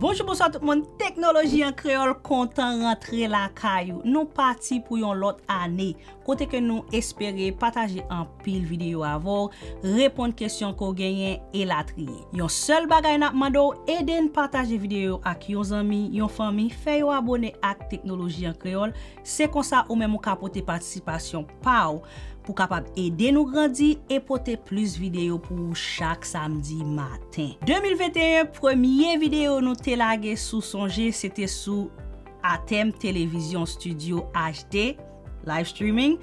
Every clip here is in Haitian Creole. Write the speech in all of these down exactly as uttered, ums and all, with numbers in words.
Bonjou, bonswa tout moun. Teknoloji an kreyòl kontan rantre lakay ou. Nou pati pou yon lòt ane, kote ke nou espere pataje anpil videyo avè w, reponn kesyon ke w genyen, elatriye. Yon sèl bagay n ap mande w, ede n pataje videyo ak yon zanmi, yon fanmi, fè yo abone ak Teknoloji an Kreyòl. Se konsa ou menm ou ka pote patisipasyon pa w pou kapab ede nou grandi e pote plis videyo pou ou chak samdi maten. De mil venteyen, premye videyo nou te lage sou Sonje, se te sou Atèm Televizyon Studio H D, live streaming.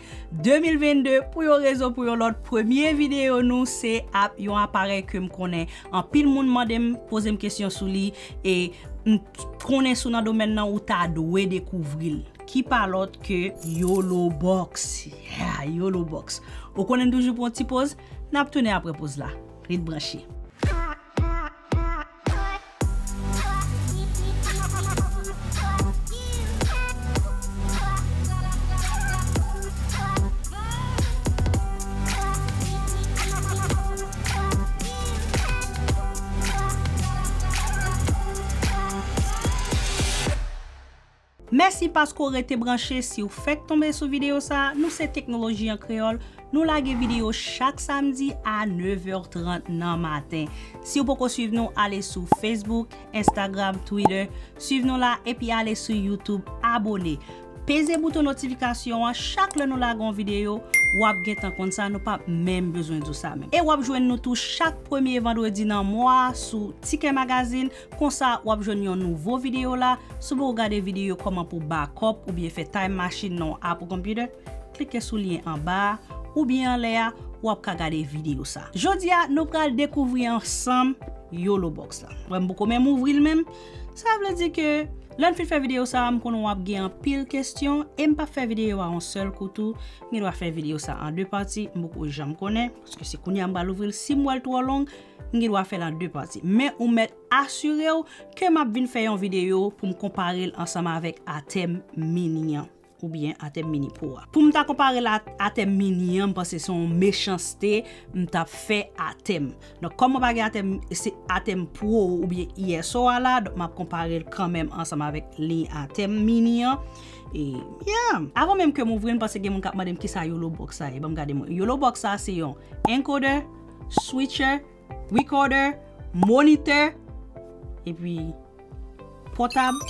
De mil vennde, pou yon rezon, pou yon lòt, premye videyo nou se ap yon aparèy ke m konnen anpil moun mande m, poze m kesyon sou li, e m konnen si w nan domèn nan, ou ta dwe dekouvri l. Ki pa lòt ke Yolo Box. Yeah, Yolo Box. Ou konnen n toujou pran yon ti poz, n ap tounen apre poz la. Ret branche. Mèsi paske w rete branche. Si w fèk tonbe sou videyo sa a, nou se Teknoloji an Kreyòl. Nou lage videyo chak samdi a nèf è trant nan maten. Si w poko swiv nou, ale sou Facebook, Instagram, Twitter, swiv nou la, epi ale sou YouTube, abone. Peze bouton notifikasyon an, chak lè nou lage yon videyo, w ap gentan konn sa, nou p ap menm bezwen di w sa menm. E w ap jwenn nou tou chak premye vandredi nan mwa a sou Tikè Magazine, konsa w ap jwenn yon nouvo videyo la. Si w poko gade videyo kòman pou bakòp oubyen fè time machine nan w Apple Computer, klike sou lyen anba a oubyen anlè a, w ap ka gade videyo sa. Jodi a, nou pral dekouvri ansanm Yolo Box la. Wè, m poko menm ouvri l menm. Sa vle di ke lè n fin fè videyo sa, m konnen w ap gen anpil kesyon e m p ap fè videyo a yon sèl kou tou. M gen dwa fè videyo sa an de pati, m poko janm konnen, paske se kounye a m pral ouvri l. Si m wè l twò long, m gen dwa fè l an de pati. Men ou mèt asire w ke m ap vin fè yon videyo pou m konpare l ansanm avèk Atèm Mini an, oubyen Atèm Mini Pro a. Pou m ta konpare l a Atèm Mini an, m panse se yon mechanste m t ap fè Atèm. Donk, kòm mwen pa gen Atèm, se Atèm Pro oubyen E S O a la, donk m ap konpare l kanmenm ansanm avèk liy Atèm Mini an. E, yeah. Avan menm ke m ouvri l, m panse gen moun k ap mande m kisa Yolo Box sa ye. Ban m gade mwen. Yolo Box sa se yon encoder, switcher, recorder, monitè, epi pòtab.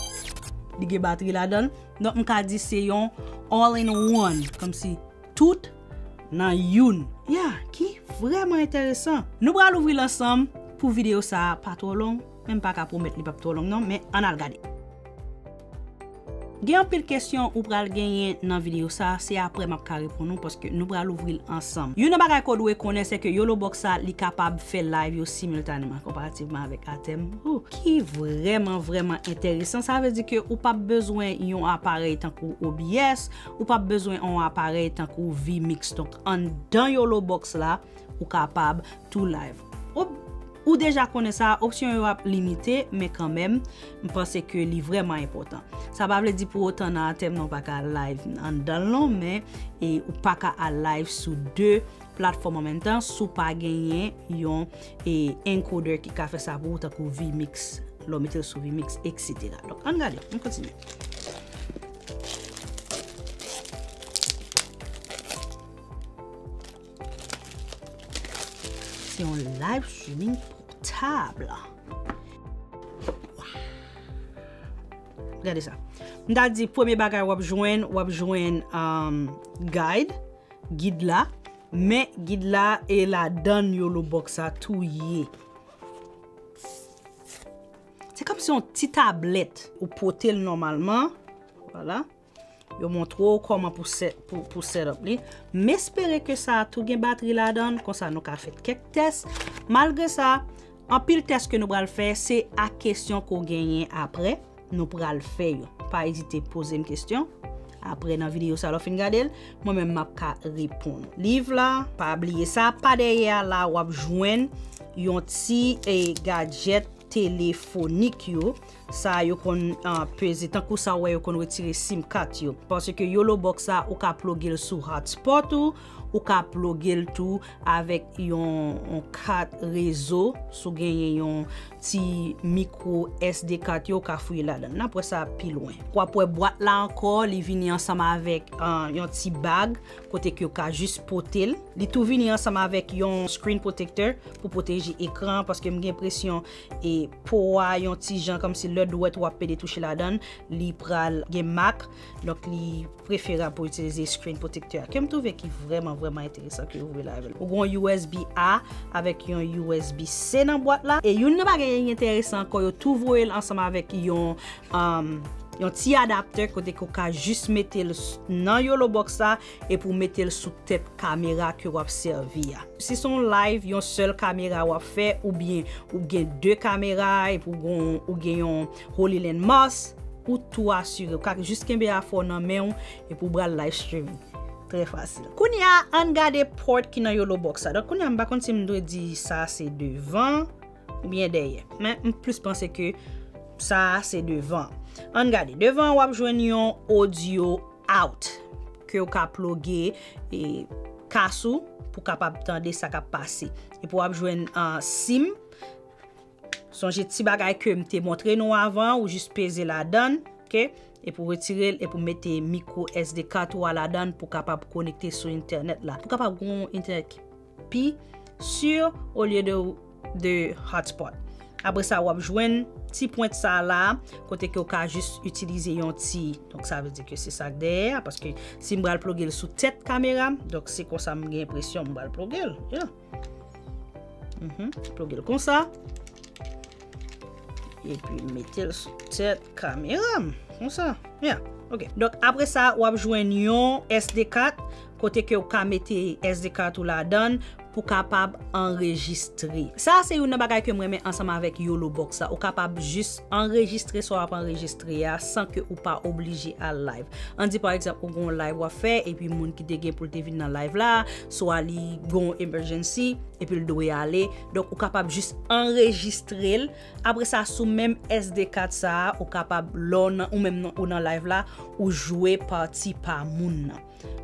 Li gen batri ladan l. Donk, m ka di se yon all in one, kòmsi tout nan youn. Ya, ki vrèman enteresan. Nou pral ouvri l ansanm pou videyo sa a pa twò long, men m pa ka pwomèt li p ap twò long non, men ann al gade. Gen anpil kesyon ou pral genyen nan videyo sa a, se apre m ap ka reponn ou, paske nou pral ouvri l ansanm. Youn nan bagay ke w dwe konnen, se ke Yolo Box la, li kapab fè live yo similtaneman, konparativman avèk Atèm, ou, ki vrèman, vrèman enteresan. Sa vle di ke ou p ap bezwen yon aparèy tankou O B S, ou p ap bezwen yon aparèy tankou vMix. Donk, anndan Yolo Box la, ou kapab tou live. Ou, ou deja konnen sa, opsyon yo ap limite, men kanmenm, m panse ke li vrèman enpòtan. Sa pa vle di pou otan nan Atèm nan ou pa ka live anndan l non, men, e, ou pa ka al live sou de platfòm an menm tan si w pa genyen yon, e, encoder ki ka fè sa pou ou, tankou vMix, lè w mete l sou vMix, et cetera. Donk, ann gade, ann kontinye. Se yon live streaming pòtab. Gade sa. M ta di premye bagay w ap jwenn, w ap jwenn, um, guide, gid la. Men gid la e ladan Yolo Box sa tou ye. Se kòmsi yon ti tablèt ou pote l nòmalman. Vwala. Yo montre w kòman pou set, pou, pou set up li. M espere ke sa a tou gen batri ladan l, konsa nou ka fè kèk tès. Malgre sa, anpil tès ke nou pral fè, se ak kesyon ke w genyen apre, nou pral fè yo. Pa ezite poze m kesyon. Apre, nan videyo sa, lè w fin gade l, mwen menm m ap ka reponn. Liv la, pa bliye sa, pa dèyè a la, w ap jwenn yon ti, e, gadjèt telefonik yo. sa yo konn uh, peze, tankou sa w wè yo konn retire sim kat yo. Paske Yolo Box sa, ou ka ploge l sou hotspot ou, ou ka ploge l tou avèk yon, yon kat rezo, si w genyen yon ti mikwo S D kat yo, ou ka fouye ladan l. N ap wè sa pi lwen. W ap wè bwat la ankò, li vini ansanm avèk uh, yon ti bag, kote ke w ka jis pote l. Li tou vini ansanm avèk yon screen protector pou pwoteje ekran an, paske m gen enpresyon e po a yon ti jan kòmsi lè dwèt ou ap pede touche ladan l, li pral gen mak. Donk, li preferab pou itilize screen protector a, ke m twouve ki vrèman, vrèman enteresan ke yo voye la avè l. Ou gen yon U S B A avèk yon U S B C nan bwat la. E youn nan bagay ki enteresan ankò, yo tou voye l ansanm avèk yon, um, yon ti adaptè kote ke w ka jis mete l s- nan Yolo Box la epi w mete l sou tèt kamera ke w ap sèvi a. Si se yon live, yon sèl kamera w ap fè, oubyen ou gen de kamera, epi ou gen, ou gen yon Holy Land Moss, ou tou asire. Ou ka jis kenbe afè w nan men w, epi ou pral live streaming. Trè fasil. Kounye a, ann gade port ki nan Yolo Box la. Donk, kounye a, m pa konn si m dwe di sa se devan oubyen dèyè. Men, m plis panse ke sa se devan. Ann gade. Devan, w ap jwenn yon audio out ke w ka ploge e kas ou pou kapab tande sa k ap pase. Epi w ap jwenn uh, sim. Sonje ti bagay ke m te montre nou avan, ou jis peze ladan l, ok? Epi w retire l, epi w mete mikwo S D kat ou a ladan l pou kapab konekte sou entènèt la. Pou kapab gen yon entènèt ki pi si olye de, de hotspot. Apre sa, w ap jwenn ti pwent sa la, kote ke w ka jis itilize yon ti. Donk, sa vle di ke se sa k dèyè a, paske si m pral ploge l sou tèt kamera m, donk se konsa m gen enpresyon m pral ploge l. Yeah. Mhm. Ploge l konsa. Epi mete l sou tèt kamera m. Konsa. Yeah. Ok. Donk, apre sa, w ap jwenn yon S D kat, kote ke w ka mete S D kat ou ladan l pou kapab anrejistre. Sa se youn nan bagay ke m renmen ansanm avèk Yolo Box la. Ou kapab jis anrejistre sa w ap anrejistre a san ke ou pa oblije al live. Ann di, pa egzanp, ou gen yon live w ap fè, epi moun ki te gen pou l te vin nan live la, swa li gen yon emergency, epi l dwe ale. Donk, ou kapab jis anrejistre l. Apre sa, sou menm S D kat sa a, ou kapab, lè w nan, ou menm nan, ou nan live la, ou jwe pati pa moun nan.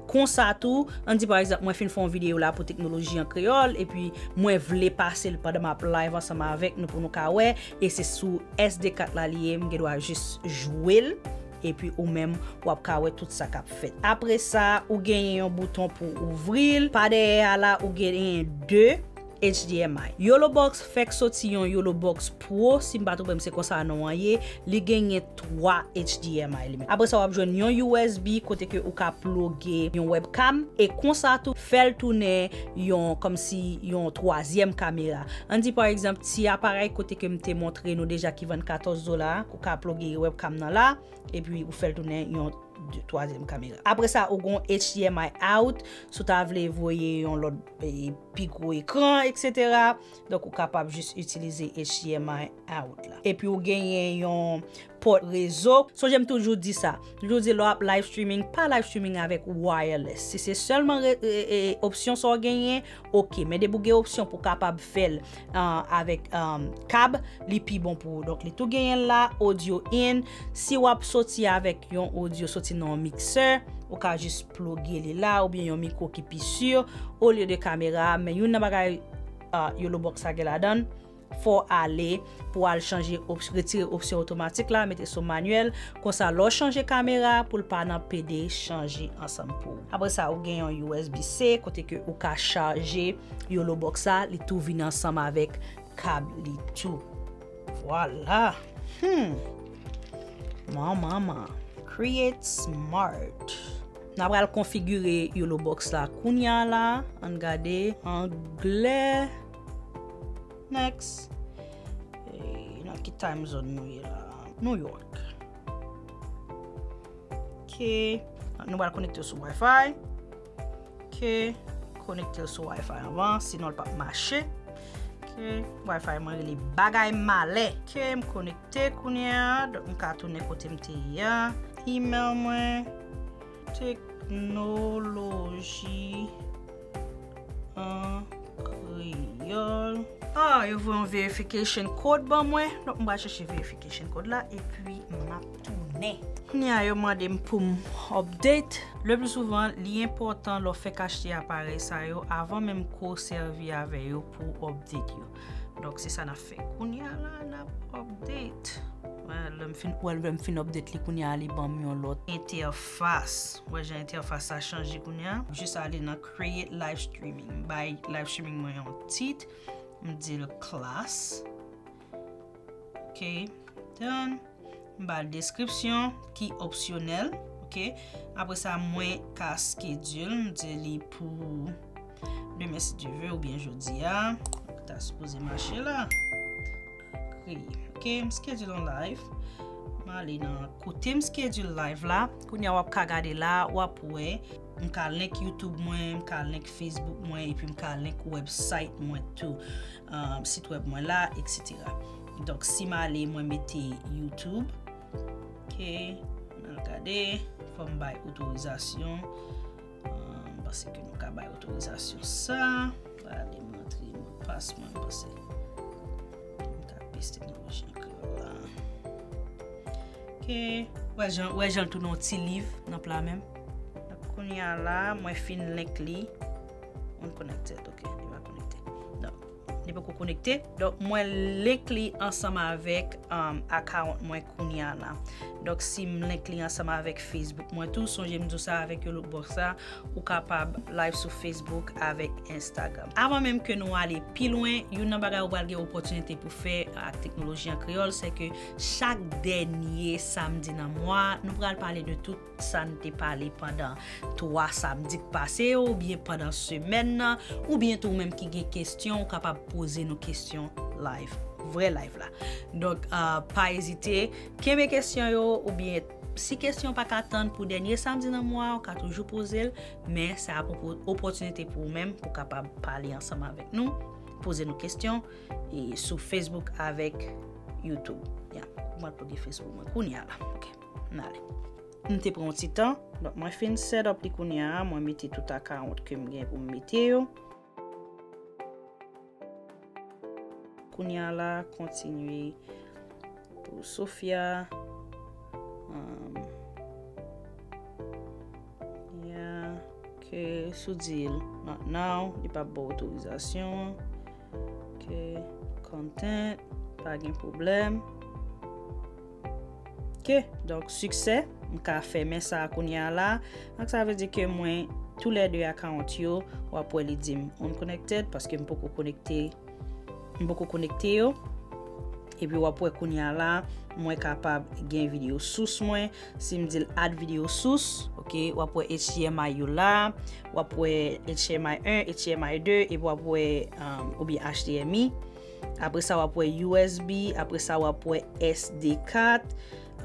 Konsa tou, ann di pa egzanp, mwen fin fè yon videyo la pou teknoloji an kreyòl, epi mwen vle pase l pandan m ap live ansanm avèk nou pou nou ka wè, e se sou S D kat la li ye, m gen dwa jis jwe l, epi ou menm, w ap ka wè tout sa k ap fèt. Apre sa, ou genyen yon bouton pou ouvri l, pa dèyè a la, ou genyen de H D M I. Yolo Box fèk soti yon Yolo Box Pro, si m pa twonpe m se konsa non an ye, li genyen twa H D M I li menm. Apre sa, w ap jwenn yon U S B kote ke ou ka ploge yon webcam, e konsa tou fè l tounen yon, kòmsi yon twazyèm kamera. Ann di pa egzanp, ti aparèy kote ke m te montre nou deja ki vann katòz dola, ou ka ploge webcam nan la, epi ou fè l tounen yon de, twazyèm kamera. Apre sa, ou gen H D M I out, si w ta vle voye yon lòt, e, pi gwo ekran, et cetera. Donk, ou kapab jis itilize H D M I out la. Epi ou genyen yon pòt rezo. Sonje m toujou di sa. M toujou di lè w ap live streaming, pa live streaming avèk wireless. Si se sèlman re- e- e- opsyon sa w genyen, ok. Men depi w gen opsyon pou w kapab fè l uh, avèk um, kab, li pi bon pou ou. Donk, li tou genyen l la, audio in. Si w ap soti avèk yon audio soti nan yon miksè, ou ka jis ploge li la, oubyen yon mikwo ki pi si, olye de kamera. Men youn nan bagay uh, Yolo Box sa gen ladan l, fò w ale pou w al chanje, op- retire opsyon otomatik la, mete sou manyèl. Konsa, lè w chanje kamera, pou l pa nan pede chanje ansanm pou ou. Apre sa, ou gen yon U S B C, kote ke ou ka chaje Yolo Box sa, li tou vin ansanm avèk kab li tou. Vwala. Hmm. Manman, man. Create Smart. N a pral konfigire Yolo Box la kounya la. Ann gade anglè. Next. E, nan ki time zone nou ye la? New York. Ok. Nou pral konekte sou Wi-Fi. Ok. Konekte l sou Wi-Fi anvan, sinon l p ap mache. Ok. Wi-Fi mwen rele bagay malè. Ok, m konekte kounye a. Donk, m ka tounen kote m te ye a. Email mwen. Teknoloji an kreyòl. Ah, yo voye yon verification code ban mwen. Donk, m pral chèche verification code la, epi m ap tounen. Kounye a, yo mande m pou m update. Le pli souvan, li enpòtan lè w fèk achte aparèy sa yo, avan menm ke w sèvi avè yo pou w update yo. Donk, se sa n ap fè. Kounye a la, n ap update. Wè, lè m fin, wè, lè m fin update li, kounye a, li ban m yon lòt entèfas. Wè, jan entèfas sa chanje kounye a. Jis ale nan Create Live Streaming. M bay live streaming mwen yon tit. M di l class. Ok, done. M ba l deskripsyon ki opsyonèl. Ok, apre sa, mwen ka schedule, m di li pou demen si Dye vle oubyen jodi a. Donk, ta sipoze mache la. Kreye. Ok, m schedule yon live. M ale nan kote m schedule live la. Kounye a w ap ka gade la, w ap wè. M ka link YouTube mwen, m ka link Facebook mwen, epi m ka link website mwen tou. Um, sit web mwen la, et cetera. Donk, si m ale, mwen mete YouTube. Ok, ann al gade. Fò m bay otorizasyon. Um, m panse ke nou ka bay otorizasyon sa. Ale, m rantre modpas mwen, m panse. M ka pèse teknoloji an kreyòl la. Ok. Wè jan, wè jan l tounen yon ti liv nan pla menm. Donk, kounye a la, mwen fin link li. Unconnected, ok, li pa konekte. Donk, li poko konekte. Donk, mwen link li ansanm avèk, um, account mwen kounye a la. Donk, si m link li ansanm avèk Facebook mwen tou, sonje m di w sa avèk yon loutbox la, ou kapab live sou Facebook avèk Instagram. Avan menm ke nou ale pi lwen, youn nan bagay ou pral gen opòtinite pou fè ak teknoloji an kreyòl, se ke chak dènye samdi nan mwa, nou pral pale de tout sa n te pale pandan twa samdi k pase yo, oubyen pandan semèn nan, oubyen tou ou menm ki gen kesyon, ou kapab poze nou kesyon live, vrè live la. Donk, ah, pa ezite, kenbe kesyon yo, oubyen si kesyon pa ka tann pou dènye samdi nan mwa, ou ka toujou poze l, men sa ap yon opòtinite pou ou menm, pou w kapab pale ansanm avèk nou, poze nou kesyon, e sou Facebook avèk YouTube. Ya, mwen ploge Facebook mwen kounye a la. Ok, n ale. M te pran yon ti tan. Donk, mwen fin set up li kounye a, mwen mete tout account ke m gen pou m mete yo. Kounye a la, kontinye pou Sofia. Um, yeah, ok, si w di l not now, li p ap ba w otorizasyon. Ok, content, pa gen pwoblèm. Ok, donk, siksè, m ka fèmen sa a kounye a la. Donk, sa vle di ke mwen, toulède account yo, w ap wè li di m unconnected, paske m poko konekte, m poko konekte yo. Epi w ap wè kounye a la, mwen kapab gen videyo sous mwen. Si m di l add video source, ok, w ap wè H D M I yo la, w ap wè H D M I en, H D M I de, epi w ap wè, um, oubyen H D M I. Apre sa, w ap wè U S B, apre sa, w ap wè S D kat,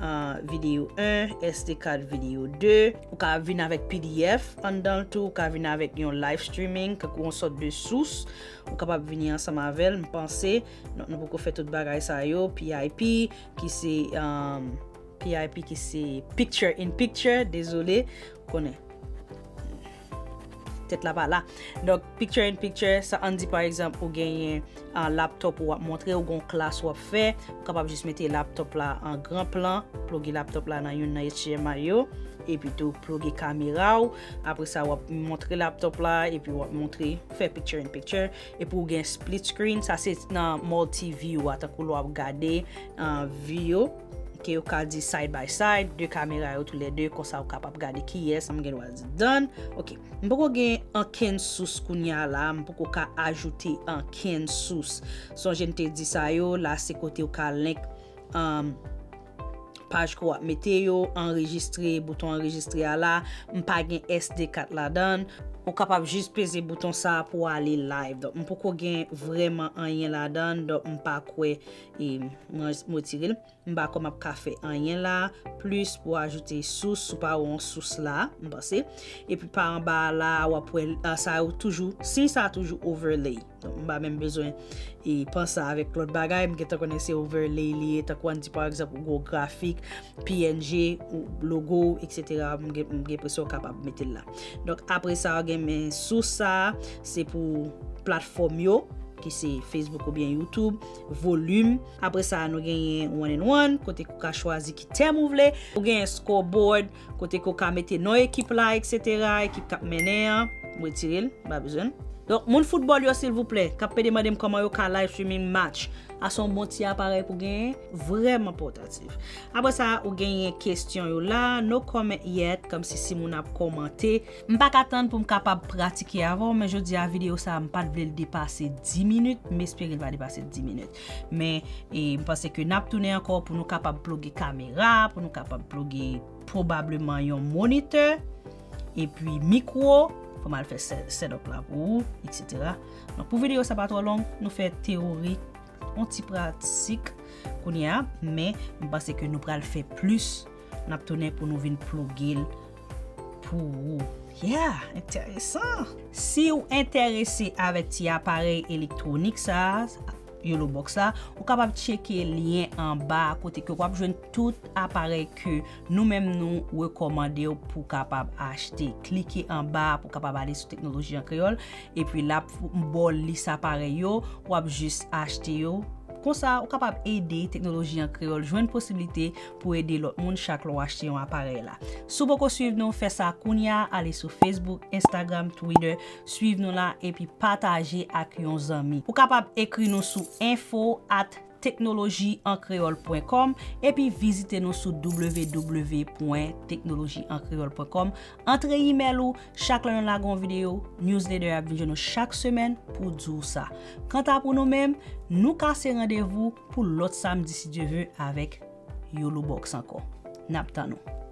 uh, videyo en, S D kat videyo de. Ou ka vin avèk P D F anndan l tou, ou ka vin avèk yon live streaming, tankou yon sòt de sous. Ou kapab vini ansanm avè l, m panse. Donk, nou poko fè tout bagay sa yo, P I P, ki se, um, P I P ki se picture in picture, dezole, ou konnen. Tèt la pa la. Donk, picture in picture, sa ann di pa egzanp, ou genyen, ah, laptop ou ap montre, ou gon klas w ap fè, ou kapab jis mete laptop la an gran plan, ploge laptop la nan youn nan H D M I yo, epi tou ploge kamera w, apre sa w ap montre laptop la, epi w ap montre, fè picture in picture, epi ou gen split screen, sa se nan multi view a, tankou lè w ap gade, ah, view, ke yo ka di side by side, de kamera yo toulède, konsa ou kapab gade kiyès, m gen dwa di done. Ok, m poko gen ankenn sous kounye a la, m poko ka ajoute ankenn sous. Sonje m te di sa yo, la se kote ou ka link, um, paj ke w ap mete yo, anrejistre, bouton anrejistre a la, m pa gen S D kat ladan l. Ou kapab jis peze bouton sa a pou w ale live. Donk, m poko gen vrèman anyen ladan l, donk m pa kwè, e, mwen, m retire l. M pa kwè m ap ka fè anyen la, plis pou ajoute sous, si w pa wè yon sous la, m panse. Epi pa anba a la, w ap wè, ah, sa yo toujou, siy sa a toujou overlay. Donk, m pa menm bezwen, e, panse avèk lòt bagay, m gentan konnen se overlay li ye, tankou ann di, pa egzanp, ou gen yon grafik, P N G, ou logo, et cetera, m gen, m gen enpresyon w kapab mete l la. Donk, apre sa, w gen men sous sa a, se pou platfòm yo. ki se Facebook oubyen YouTube, volim. Apre sa, nou genyen one and one, kote ke w ka chwazi ki tèm ou vle. Ou genyen scoreboard, kote ke w ka mete non ekip la, et cetera, ekip k ap mennen an. M retire l, m pa bezwen l. Donk, moun foutbòl yo, silvouplè, k ap pede mande m kòman yo ka live streaming match. A se yon bon ti aparèy pou genyen, vrèman pòtatif. Apre sa, ou genyen kesyon yo la, no comment yet, kòmsi si moun ap kòmante. M pa ka tann pou m kapab pratike avè w, men jodi a videyo sa a, m pa t vle l depase dis minit, m espere l va depase dis minit. Men, e, m panse ke n ap tounen ankò pou nou kapab ploge kamera, pou nou kapab ploge pwobableman yon monitè, epi mikwo, fò m al fè set, set up la pou ou, et cetera. Donk, pou videyo sa pa twò long, nou fè teyorik, yon ti pratik kounye a, men m panse ke nou pral fè plis, n ap tounen pou nou vin ploge l pou ou. Yeah, enteresan! Si w enterese avèk ti aparèy elektwonik sa a, Yolo Box la, ou kapab tcheke lyen anba a kote ke w ap jwenn tout aparèy ke nou menm nou rekòmande w pou w kapab achte. Klike anba a pou w kapab ale sou Teknoloji an Kreyòl, epi l ap ba w lis aparèy yo, w ap jis achte yo. Konsa, ou kapab ede Teknoloji an Kreyòl jwenn posiblite pou ede lòt moun chak lè w achte yon aparèy la. Si w poko swiv nou, fè sa kounye a, ale sou Facebook, Instagram, Twitter, swiv nou la, epi pataje ak yon zanmi. Ou kapab ekri nou sou info at teknoloji an kreyòl pwen kòm, epi vizite nou sou w w w pwen teknoloji an kreyòl pwen kòm. Antre imèl ou, chak lè nou lage yon videyo, newsletter ap vin jwenn ou chak semèn pou di w sa. Kanta pou nou menm, nou kase randevou pou lòt samdi, si Dye vle, avèk Yolo Box ankò. N ap tann ou.